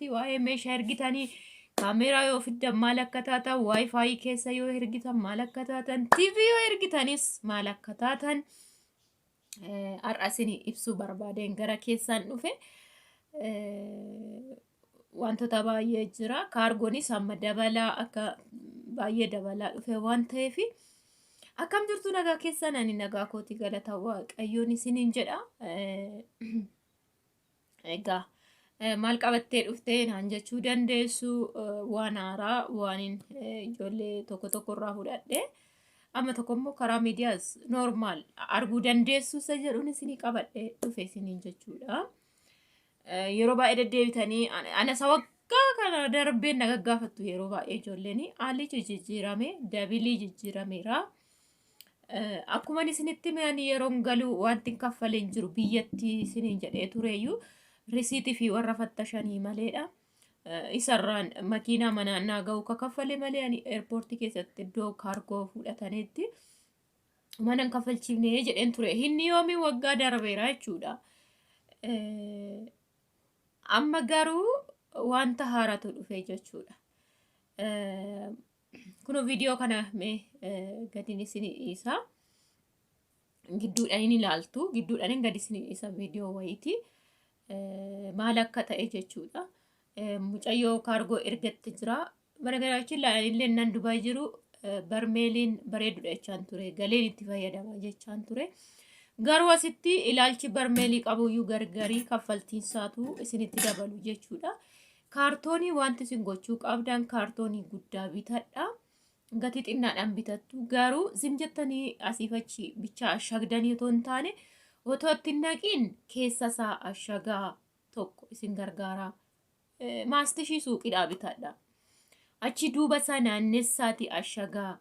Airportii waa'ee meeshaa ergitanii, kaameeraa yoo fiddan maal akka taatan, WiFi keessa yoo ergitan maal akka taatan, TV yoo ergitanis maal akka taatan har'a isin ibsuu barbaadeen gara keessaan dhufe. Wantoota baay'ee jira. Kaargoonis amma dabalaa akka baay'ee dabalaa dhufe waan ta'eef, akkam jirtu? Nagaa keessan? Ani nagaa kooti, galata Waaqayyoon isiniin jedha. Egaa maal qabattee dhuftee naan jechuu dandeessu. Waan haaraa waan ijoollee tokko tokko irraa fudhadhe, amma tokko immoo karaa miidiyaas normal arguu dandeessu isa jedhuun isinii qabadhe dhufe isiniin jechuudha. Yeroo baay'ee deddeebitanii ana isa waggaa kana darbeen na gaggaafattu. Yeroo baay'ee ijoolleen haalli jijjiirame, dabilii jijjiirameera. Akkuma isinitti mi'anii yeroon galu wanti hin kaffaleen jiru biyyatti isiniin jedhee tureyyuu, risiitii fi warra fattashanii maleedha. Isarraan makiinaa manaan naa ga'u ka kaffale malee, ani airportii keessatti iddoo kaargoo fudhatanitti mana hin kaffalchiifne jedheen ture. Inni yoomii waggaa darbeera jechuudha. Amma garuu wanta haaraatu dhufe jechuudha. Kun viidiyoo kana mee gadin isin dhiisa. Gidduudhaan hin ilaaltu. Gidduudhaan gadi isin dhiisa viidiyoo wayiiti. Maal akka ta'e jechuudha. Mucayyoo kaargoo ergatte jira. Baragaraachin illee nan Dubaay jiru barmeeliin bareedudha jechaan ture. Galeen itti fayyadama jechaan ture. Garuu asitti ilaalchi barmeelii qabuyyuu gargarii kaffaltiin isaatu isinitti dabalu jechuudha. Kaartoonii wanti isin gochuu qabdan, kaartoonii guddaa bitadha. Gatii xinnaadhaan bitattu. Garuu isin jettanii asiif achi bichaa ashagdanii otoo hin taane, otoo itti hin naqiin keessa isaa ashagaa tokko isin gargaara. Maastishii suuqiidhaa bitadha. Achi duuba isaa naannessaati ashagaa.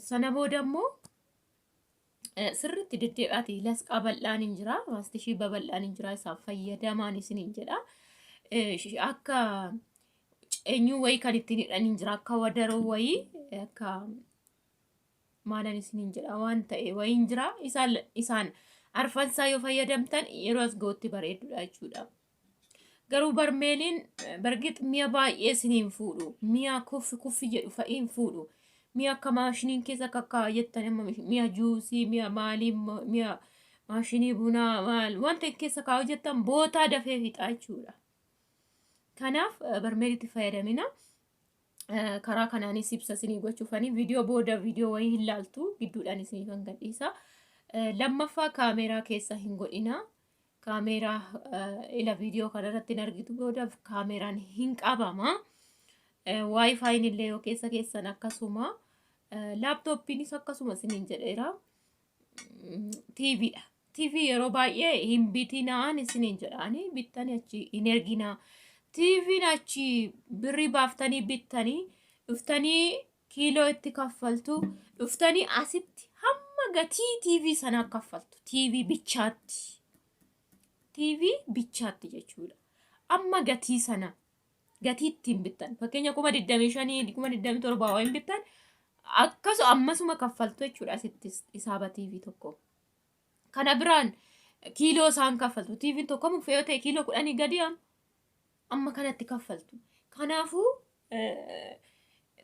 Sana booda immoo sirriitti deddeebi'aati lasqaa bal'aan hin jira, maastishii babal'aan hin jira, isaan fayyadamaan isiniin jedha. Akka eenyuu wayii kan ittiin hidhan hin jira, akka wadaroo wayii, akka maalan isiniin jedha, waan ta'e wayii hin jira. Isaan arfansaa yoo fayyadamtan yeroo as ga'utti bareedudha jechuudha. Garuu barmeeliin bargix mi'a baay'ee isiniin fuudhu. Mi'a kuffi kuffi jedhu fa'i hin fuudhu. Mi'a akka maashiniin keessa kakkaa jettan, amma mi'a juusii, mi'a maalii, mi'a maashinii bunaa maal wanta keessa kaa'u jettan bootaa dafee fixaa jechuudha. Kanaaf barmeelitti fayyadamina. Karaa kanaanis ibsa isinii gochuufanii viidiyoo booda viidiyoo wayii hin laaltu, gidduudhaan isinii kan gadhiisa. Lammaffaa, kaameeraa keessa hin godhina. Kaameeraa ila viidiyoo kanarratti hin argitu, booda kaameeraan hin qabama. WiFiin illee yoo keessa keessan akkasuma, laaptooppiinis akkasuma isiniin jedheera. TVdha. TV yeroo baay'ee hin bitinaan isiniin jedhaani, bittanii achi hin erginaa. TVn achi birrii baaftanii bittanii dhuftanii kiiloo itti kaffaltu, dhuftanii asitti hamma gatii TV sanaa kaffaltu. TV bichaatti. TV bichaatti jechuudha. Amma gatii sana gatii ittiin bittan, fakkeenya 25,000, 27,000 waan bittan, akkasu ammasuma kaffaltu jechuudha asitti isaaba TV tokko. Kana biraan kiiloo isaan kaffaltu. TVn tokko muffee yoo ta'e kiiloo 10 gadi amma kanatti kaffaltu. Kanaafuu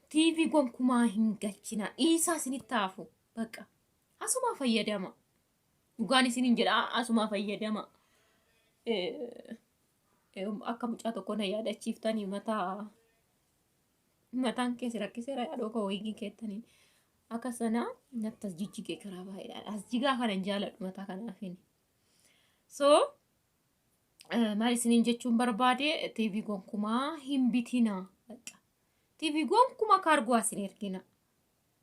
TV gonkumaa hin galchina. Dhiisaa, isinitti hafu. Bakka asumaa fayyadama. Dhugaan isiniin jedha, asumaa fayyadama. Akka mucaa tokko na yaadachiiftanii, mataa mataan keessa rakkiseera, yaadoo koo wayigii keettaniin akka sana natti as jijjigee karaa baay'eedhaan as jigaa kana hin jaaladhu mataa kanaafin. So maal isiniin jechuun barbaade, TV gonkumaa hin bitina. TV gonkumaa kaargoo asin ergina.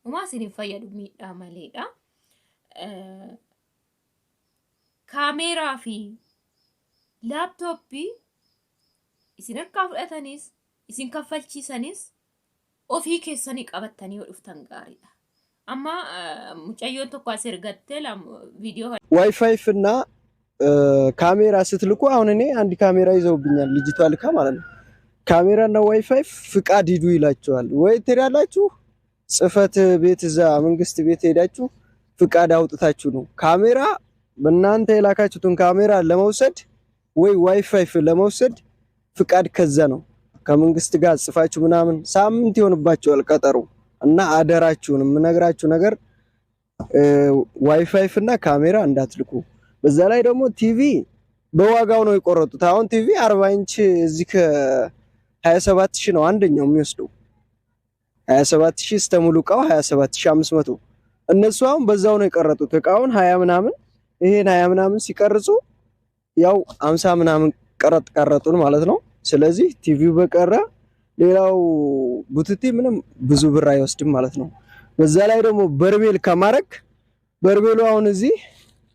Homaa isin hin fayyadu, miidhaa maleedha. Kaameeraa fi laaptooppii isin harkaa fudhatanis isin kaffalchiisanis ofii keessanii qabattanii yoo dhuftan gaariidha. Amma mucayyoon tokko as ergattee viidiyoo ዋይፋይ እና ካሜራ ስትልኩ፣ አሁን እኔ አንድ ካሜራ ይዘውብኛል፣ ልጅቷ ልካ ማለት ነው። ካሜራ እና ዋይፋይ ፍቃድ ሂዱ ይላቸዋል። ወይ ትሄዳላችሁ ጽህፈት ቤት፣ እዛ መንግስት ቤት ሄዳችሁ ፍቃድ አውጥታችሁ ነው ካሜራ በእናንተ የላካችሁትን ካሜራ ለመውሰድ ወይ ዋይፋይ ለመውሰድ። ፍቃድ ከዛ ነው ከመንግስት ጋር ጽፋችሁ ምናምን ሳምንት ይሆንባችኋል ቀጠሮ። እና አደራችሁን የምነግራችሁ ነገር ዋይፋይ እና ካሜራ እንዳትልኩ። በዛ ላይ ደግሞ ቲቪ በዋጋው ነው የቆረጡት። አሁን ቲቪ 40 ኢንች እዚህ ከ27 ሺህ ነው አንደኛው የሚወስደው፣ 27 ሺህ እስከ ሙሉ እቃው 27,500። እነሱ አሁን በዛው ነው የቀረጡት እቃውን 20 ምናምን፣ ይሄን 20 ምናምን ሲቀርጹ ያው 50 ምናምን ቀረጥ ቀረጡን ማለት ነው። ስለዚህ ቲቪው በቀረ ሌላው ቡትቲ ምንም ብዙ ብር አይወስድም ማለት ነው። በዛ ላይ ደግሞ በርሜል ከማረግ በርሜሉ አሁን እዚህ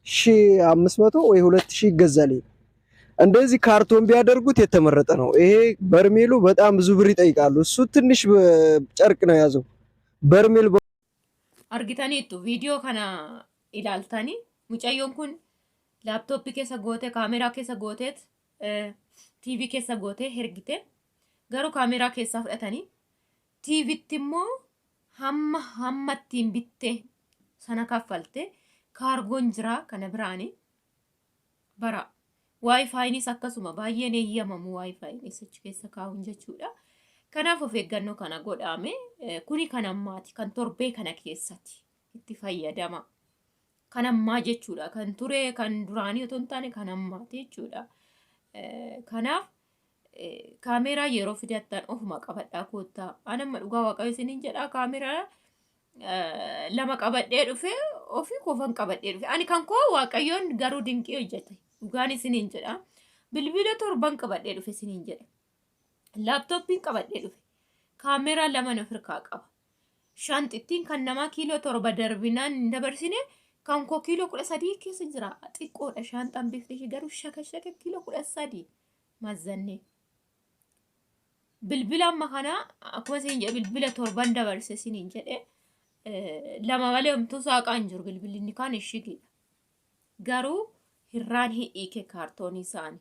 1500 ወይ 2000 ይገዛል። እንደዚህ ካርቶን ቢያደርጉት የተመረጠ ነው። ይሄ በርሜሉ በጣም ብዙ ብር ይጠይቃሉ። እሱ ትንሽ ጨርቅ ነው የያዘው በርሜል። Argitaniittu viidiyoo kana ilaaltanii, mucayyoon kun laaptooppii keessa gootee, kaameraa keessa gooteet, tiivii keessa gootee ergite. Garuu kaameraa keessaa fudhatanii, tiivitti immoo hamma hamma ittiin bitte sana kaffalte. Kaargoon jira kana biraani bara. Waayifaayinis akkasuma baay'een eeyyamamu, waayifaayinis achi keessa kaa'uun jechuudha. Kanaaf of eeggannoo kana godhame. Kuni kan ammaati, kan torbee kana keessatti itti fayyadama. Kan ammaa jechuudha. Kan ture, kan duraanii otoo hin taane kan ammaati jechuudha. Kanaaf kaameraa yeroo fidattan ofuma qabadhaa koottaa. An amma dhugaa Waaqayyo isiniin jedhaa, kaameraa lama qabadhee dhufe, ofii koofan qabadhee dhufe. Ani kan koo Waaqayyoon garuu dinqii hojjete. Dhugaan isiniin jedha. Bilbila torban qabadhee dhufe isiniin jedhe. Laaptooppiin qabadhee dhufe. Kaameraa lama of harkaa qaba. Shaanxittiin kan namaa kiiloo 7 darbinaan hin dabarsine, kan koo kiiloo 13 keessa jira. Xiqqoodha shaanxaan, bifti ishee garuu shaka shaka, kiiloo 13 mazzannee. Bilbila amma kana akkuma isin jedhe bilbila torban dabarse isiniin jedhe, lama malee homtuu saaqaa hin jiru, bilbilli inni kaan ishigiidha. Garuu hirraan hiike kaartoonii isaanii.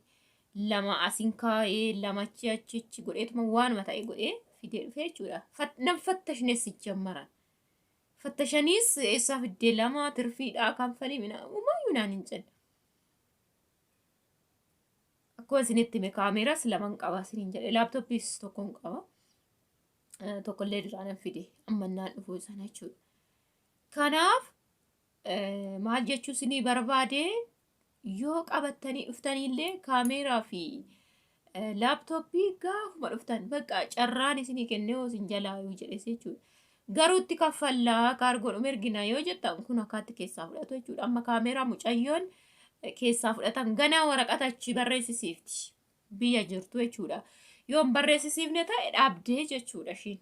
Lama asin kaa'ee, lama achi achi achi godheetuma waanuma ta'e godhee fidee dhufe jechuudha. Nan fattashnes jammaran. Fattashaniis eessaa fiddee lama tirfiidhaa kanfalii mina uumayyuu naan hin jenne. Akkuma isinitti hime kaameeraas laman qaba isiniin jedhe, laaptooppiis tokkoon qaba. Tokkollee duraanan fide ammannaan dhufuu sana jechuudha. Kanaaf maal jechuu isinii barbaade, yoo qabattanii dhuftaniillee kaameeraa fi laaptooppii gaafuma dhuftan bakka carraan isinii kennee hoo isin jalaa yoo jedhes jechuudha. Garuu itti kaffallaa kaargoodhuma ergina yoo jettan kun akkaatti keessaa fudhatu jechuudha. Amma kaameeraa mucayyoon keessaa fudhatan ganaa waraqata achi barreessisiifti biyya jirtu jechuudha. Yoo hin barreessisiifne ta'e dhaabdee jechuudha ishiin.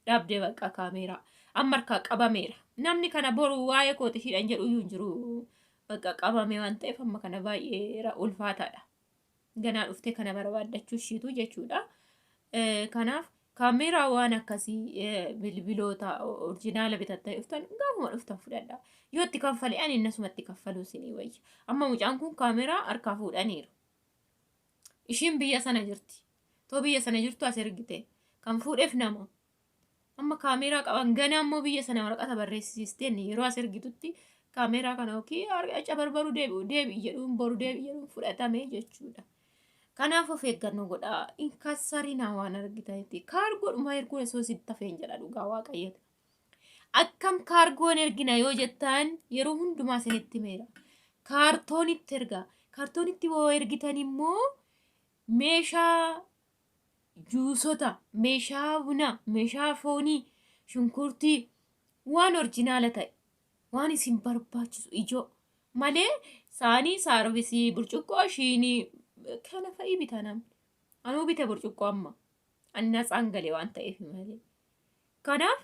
Dhaabdee bakka kaameeraa. Amma harkaa qabameera. Namni kana boru waa'ee kooti ishiidhaan jedhu iyyuu hin jiru. Bakka qabame waan ta'eef amma kana baay'ee ulfaataadha. Ganaa dhuftee kana barbaaddachuu ishiitu jechuudha. Kanaaf kaameeraa waan akkasii, bilbiloota orjinaala bitattanii dhuftan gaafuma dhuftan fudhadha. Yoo itti kaffale ani innasumatti kaffaluu isinii wayya. Amma mucaan kun kaameeraa harkaa fuudhaniiru. Ishiin biyya sana jirti. Too biyya sana jirtu as ergite. Kan fuudheef nama. Amma kaameeraa qaban, ganaa immoo biyya sana waraqata barreessisteen yeroo as ergitutti kaameeraa kana yookiin aca barbaru deebi'u deebi'i jedhuun, boru deebi'i jedhuun fudhatame jechuudha. Kanaaf of eeggannoo godhaa. In kassarinaa waan argitanitti. Kaargoodhuma erguun osoo sitti hafeen jedha dhugaa Waaqayyo. Akkam kaargoon ergina yoo jettan yeroo hundumaa isinitti himeera. Kaartoonitti ergaa. Kaartoonitti yoo ergitan immoo meeshaa juusota, meeshaa bunaa, meeshaa foonii, shunkurtii, waan orjinaala ta'e, waan isin barbaachisu ijoo malee saanii, saarvisii, burcuqqoo, shiinii kana fa'i bita namni. Anuu bite burcuqqoo amma. Ani natsaan galee waan ta'eef malee. Kanaaf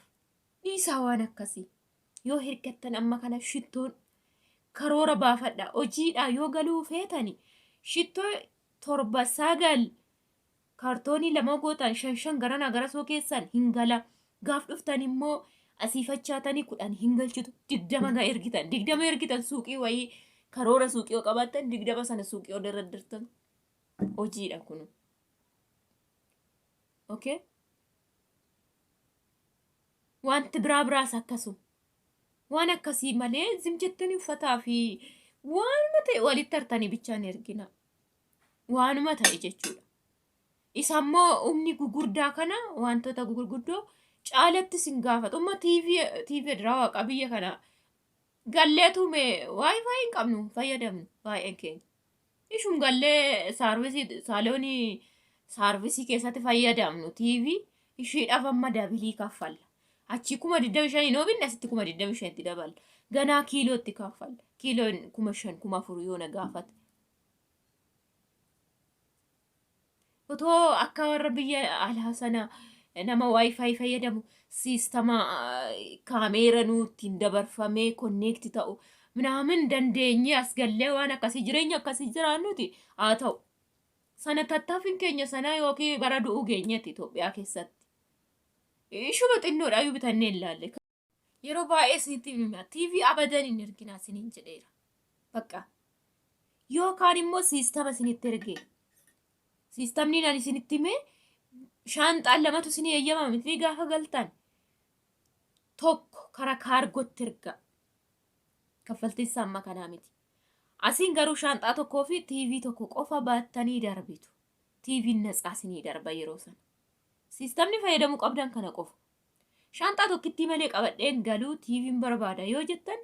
dhiisaa waan akkasii. Yoo hirkattan amma kana shittoon karoora baafadha. Hojiidhaa yoo galuu feetani shittoo torba sagal kaartoonii lama gootan, shan shan garanaa gara soo keessan hin gala. Gaaf dhuftan immoo asii fachaatanii 10 hin galchitu. 20 ga ergitan. 20 ergitan, suuqii wayii karoora suuqii yoo qabaattan 20 sana suuqii yoo dardartan hojiidha kun. Okay? Wanti biraa biraas akkasuma. Waan akkasii malee zim jettanii uffataa fi waanuma ta'e walitti hartanii bichaan ergina. Waanuma ta'e jechuudha. Isa immoo humni gugurdaa kana wantoota gugurguddoo caalatti isin gaafatu. Amma TV TV diraa waaqa biyya kana galleetu mee WiFi hin qabnu fayyadamnu baay'een keenya. Ishum gallee saarvisii saaloonii saarvisii keessatti fayyadamnu TV ishiidhaaf amma double kaffalla. Achii 25,000 yoo binne asitti 25,000tti daballa. Ganaa kiilootti kaffalla. Kiiloon 5,000 4,000 yoo na gaafate. Otoo akka warra biyya alaa sana nama WiFi fayyadamu siistama kaameera nuu ittiin dabarfamee connect ta'u minaamin dandeenyee as gallee waan akkasii jireenya akkasii jiraannuti haa ta'u. Sana tattaaffiin keenya sanaa yookiin bara du'uu geenyetti Itoophiyaa keessatti. Ishuma xinnoodhaayyuu bitannee hin laalle. Yeroo baay'ee isinitti hima. TV abadan hin erginaa isiniin jedheera. Bakka. Yookaan immoo siistama isinitti ergee. Siistamni ani isinitti hime shaanxaan lamatu isinii eeyyamama miti gaafa galtan. Tokko karaa kaargotti erga. Kaffaltiin isaa amma kanaa miti. Asiin garuu shaanxaa tokkoo fi TV tokko qofa baattanii darbitu. TVn natsaa isinii darba yeroo sana. Siistamni fayyadamuu qabdan kana qofa. Shaanxaa tokkittii malee qabadheen galuu TVn barbaada yoo jettan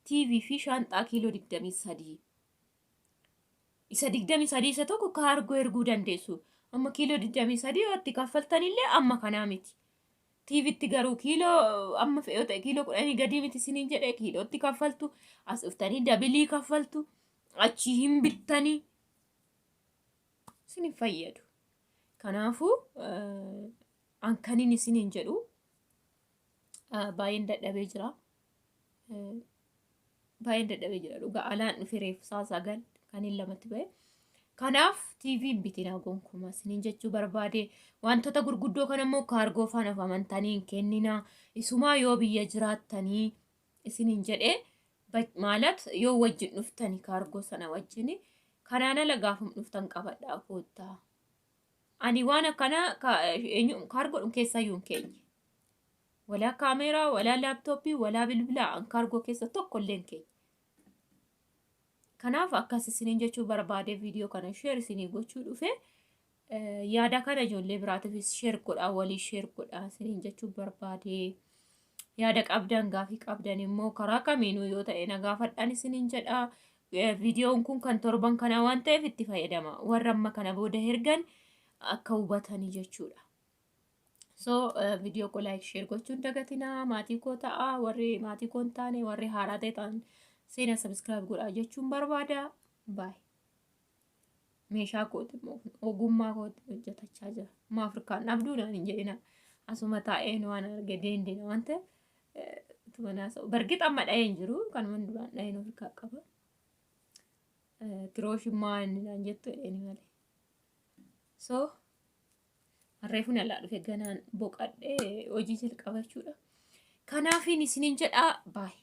TV fi shaanxaa kiiloo 23. Isa 23 isa tokko kaargoo erguu dandeessu. Amma kiiloo 23 yoo itti kaffaltanillee amma kanaa miti. TVtti garuu kiiloo amma fe'oo ta'e kiiloo 10 gadii miti isiniin jedhee kiilootti kaffaltu. As dhuftanii double kaffaltu. Achii hin bittanii. Isin hin fayyadu. Kanaafuu an kanin isiniin jedhu baay'een dadhabee jira. Baay'een dadhabee jira dhugaa alaan dhufe reefu saa 9 kan hin lamatti ba'e. Kanaaf TV hin bitinaa gonkumaa isiniin jechuu barbaade wantoota gurguddoo kana immoo kaargoo faana of amantanii hin kenninaa isumaa yoo biyya jiraattanii isiniin jedhee maalat yoo wajjin dhuftani kaargoo sana wajjin kanaan ala gaafum dhuftan qabadhaa koottaa. Ani waan akkanaa kaargoodhum keessayyuu hin keenye. Walaa kaameeraa, walaa laaptooppii, walaa bilbilaa an kaargoo keessa tokko illee hin keenye. Kanaaf akkas isiniin jechuu barbaade viidiyoo kana share isinii gochuu dhufe. Yaada kana ijoollee biraatiifis share godhaa walii share godhaa isiniin jechuu barbaade. Yaada qabdan gaafii qabdan immoo karaa kamiinuu yoo ta'e na gaafadhaan isiniin jedha. Viidiyoon kun kan torban kanaa waan ta'eef itti fayyadama. Warra amma kana booda ergan akka hubatanii jechuudha. So viidiyoo koo like share gochuun dagatinaa maatii koo ta'a warri maatii koo hin taane warri haaraa ta'e ta'an seena subscribe godhaa jechuun barbaada. Baay. Meeshaa kooti immoo ogummaa kooti hojjetachaa jira. Amma Afrikaan dhabduu naan hin jedhina. Asuma taa'een waan arge deendina waan ta'eef utuma naasa'u. Bargixa amma dha'ee hin jiru kanuma duraan dha'een ofirkaa qaba. Kirooshin maa inni naan jettu jedheeni malee. So reefuun alaa dhufe ganaan boqadhee hojii jalqabachuudha. Kanaafiin isiniin jedhaa baay.